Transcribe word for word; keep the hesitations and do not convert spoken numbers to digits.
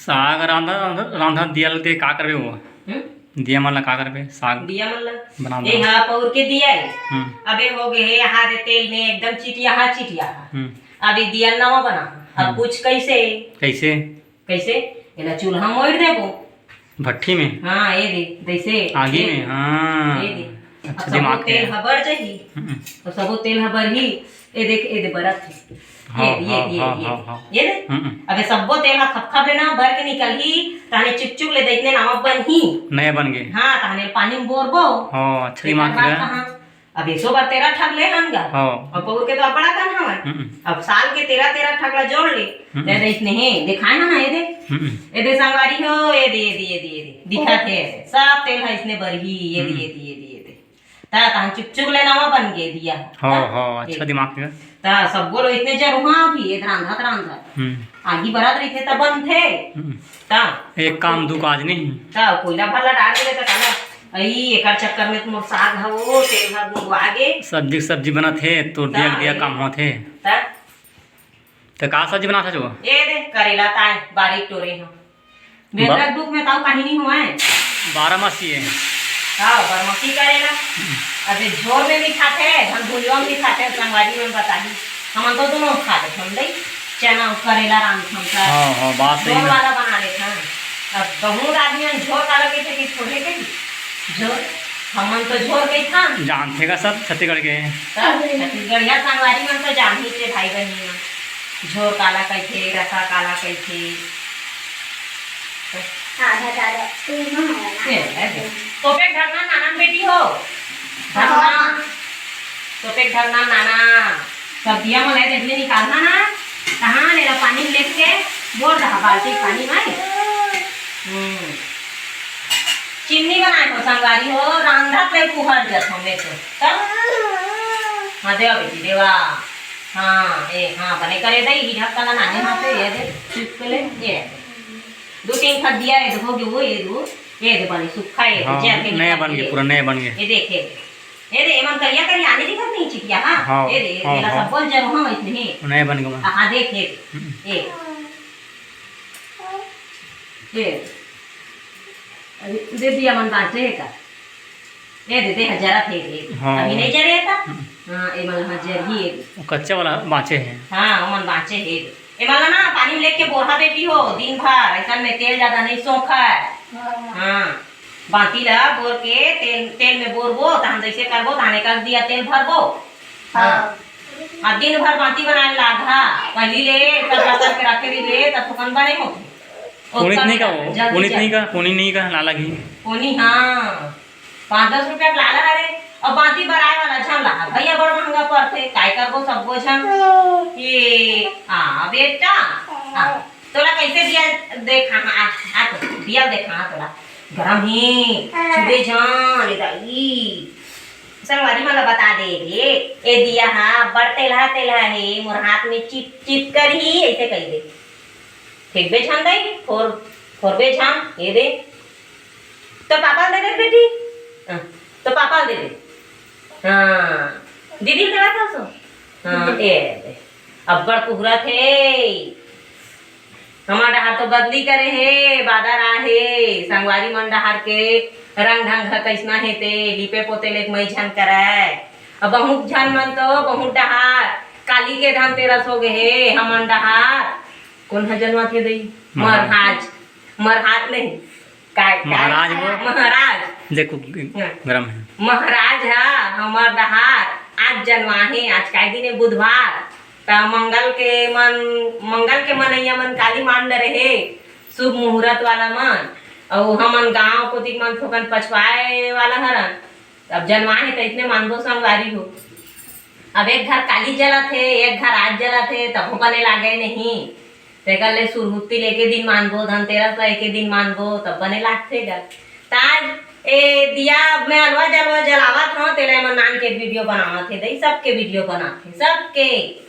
साग रांधा, रांधा दिया ल दे, का करबे वो? हम्म? दिया मन ला का करबे? साग दिया मन ला। बना ए दो। हाँ, पौर के दिया है। हम्म। अबे हो गए हे, यहाँ दे तेल में एकदम चिटिया, हाँ, चिटिया। हम्म। अब ये दिया नवा बना। अब हम्म। कुछ कैसे? कैसे? कैसे? एला चूल्हा मोड़ देबो। भट्ठी में? हाँ, ये दे, जैसे आगी ये में, दे। हाँ। ये दे। अच्छा, अब सबो दिमाग तेल है। हबर जही। हम्म। तो सबो तेल हबर ही। ये देख, ये दे बरत है। हाँ, ये दे, ये हाँ, दे, ये हाँ, दे, ये हाँ, दे। हाँ। ये दे। हम्म। अबे सबो तेल ह खपखप लेना, बर के निकलही, ताने चुपचुप ले दे, इतने नावा बनही। नया बन गए। हाँ, ताने पानी में बोरबो। हाँ, अच्छा तेकर दिमाग बाद है। कहाँ? अब एक सौ बार तेरा ठग ले हन गा। हाँ। और पौर के तो बड़ा कन हवय। हम्म। अब साल के तेरा, तेरा ठग ला जोड़ ले। हम्म। दे दे, इसने हे, दिखाए ना, ये दे। हम्म। ये दे संगवारी हो, ये दे, ये दे, ये दे, ये दे। दिखत हे, सब तेल है इसने बरही, ये दे, हम्म। ये दे, ये दे, ये दे। ता, तहन चुप चुप ले नवा बन गे दिया। हाँ, ता, हाँ, अच्छा देख। दिमाग है। ता, सब बोलो इतने जरूहा भी, ये रांधत रांधत। हम्म। आगी बरत रहिथे, तब बनथे। हम्म। ता। एक काम दू काज नहीं। ता, कोयला भला डाल दे, ता काला। अई, एकर चक्कर में तो मोर साग ह, वो तेल ह गुंगवा गे। सब्जी, सब्जी बनत हे, तोर दिया, ता, दिया ए। काम होत हे। ता। त का सब्जी बनात हस वो? ए दे, करेला ताय, बारीक टोरे हंव। बा- बेंदरा के दुख में ताऊ काहीं नहीं होवय। बारहमासी हे। हाँ, बारहमासी करेला। हम्म। अबे झोर में भी खाथे, धन भुंजवा में भी खाथे, संगवारी मन बताही। हमन तो दोनों खा लेथन दई, चना अउ करेला रांधथन त। हाँ, हाँ, बात सही झोर हे। वाला बना लेथन। अब बहुत आदमी मन झोर काला कहिथे कि थोड़े कही। झोर, हमन तो झोर कहिथन। जानथे का सब छत्तीसगढ़ के? सब छत्तीसगढ़िया संगवारी मन तो जानही थे भाई बहिनी मन। झोर काला कहिथे, रसा काला कहिथे। आधा ज्यादा तू ना है ना। ए, ए, ए। तोपे ढकना नाना बेटी हो। ढकना। हाँ। तोपे ढकना नाना। सब दिया मन ले जल्दी निकालना ना। कहाँ ले ला पानी लेके बोर रहा बाल्टी पानी में। हम्म। चिन्नी बनाए हो संगवारी हो, रांधा पे पुहर जत हमें तो। तब? हाँ, देवा बेटी, देवा। हाँ, ए, हाँ, बने करे दे, ही ढक्कन ला नाने हाथे, ये दे, चुप के ले, ये दे। दो तीन खट दिया, ये दे, हो गए वो, ये दो, ये दे बने, सूखा, ये दे, हाँ, जल के नया निकाल बन गए, दिए। पूरा नया बन गए। ये देख, ये दे। ये दे, एमन करिया करिया आने दिखत नहीं चिटिया, हाँ? हाँ, ये दे, ये हाँ, दे, ला हाँ। सब बोल जरूर, हाँ, इतने ही। नया बन गए। हाँ, देख, ये दे। हम्म। ये। ये। अरे, दे दिया मन बांचे हे का? ए दे, दे, ह जरत हे, दे। हाँ। अभी नहीं जरे हे का? हम्म। हाँ, ए मन ह जरही हे। वो कच्चा वाला बांचे हे। हाँ, ओमन बांचे हे। ए मन ला ना पानी में लेके बोहा बेटी हो, दिन भर, ऐसा में तेल ज्यादा नहीं सोखय। हाँ। हाँ, बांती ला बोर के तेल, तेल में बोरबो, तहन जैसे करबो, तहन एकर दिया तेल भरबो। हाँ। हाँ। आ दिन भर बांती बनाए लाग हा, पहली ले, तब ला करके रखे रही ले, तब थोकन बने होथे। कोनी ओतका नहीं का में वो, जल्दी कोनी जल्दी। नहीं का, कोनी नहीं का, लाला घी। कोनी, हाँ। पाँच दस रुपया के लाला हरे, अउ बांती बराए वाला झन लाहा। भैया बड़ महंगा पड़थे, काय करबो सबो झन। ये, आ, बेटा, आ, तोला कैसे दिया देखा, हाँ, आ, आ तो, दिया देखा, हाँ, तोला। गरम ही, छुबे झन, ए दाई। संगवारी मन ला बता दे रे, ए दिया हा, बड़ तेलहा, तेलहा हे, मोर हाथ में चिप, चिप करही, ऐसे कही दे। फेंकबे झन दाई, फोर, फोरबे झन, ये दे। तो पापा ल दे दे बेटी। हाँ, तो पापा ल दे दे। हाँ, दीदी ल देवा था सो। हाँ, ए दे। अब्बड़ कुहरत हे। हमर डहार तो बदली करे हे, बादर आहे। संगवारी मन डहार के रंग ढंग ह कइसना हे ते, लिपे पोते ले मई झन करय। अब बहुत झन मन तो बहुत डहार काली के धनतेरस हो गए हे, हमन डहार कोन ह जनवाथे दई? महाराज। महाराज। महाराज नहीं। काय, काय? महाराज वो। महाराज। देखो, हाँ। गरम है। महाराज हा हमर डहार आज जनवाहे, आज काय दिन है? बुधवार। त मंगल के मन, मंगल के मनैया मन काली मान डरे हे, शुभ मुहूर्त वाला मन। अउ हमन गांव कोती मन थोकन पछवाए वाला हरन। अब जनवाहे त इतने मानबो संगवारी हो। अब एक घर काली जलत हे, एक घर आज जलत हे, तभो बने लागे नहीं। तेकर ले सुरहुत्ती लेके दिन मानबो, धनतेरस ला एके दिन मानबो, तब बने लागथे गा। त आज ए दिया में अलवा जलवा जलावत हंव, तेला एमन नान के वीडियो बनावत हे, दई सबके वीडियो बनात हे, सबके।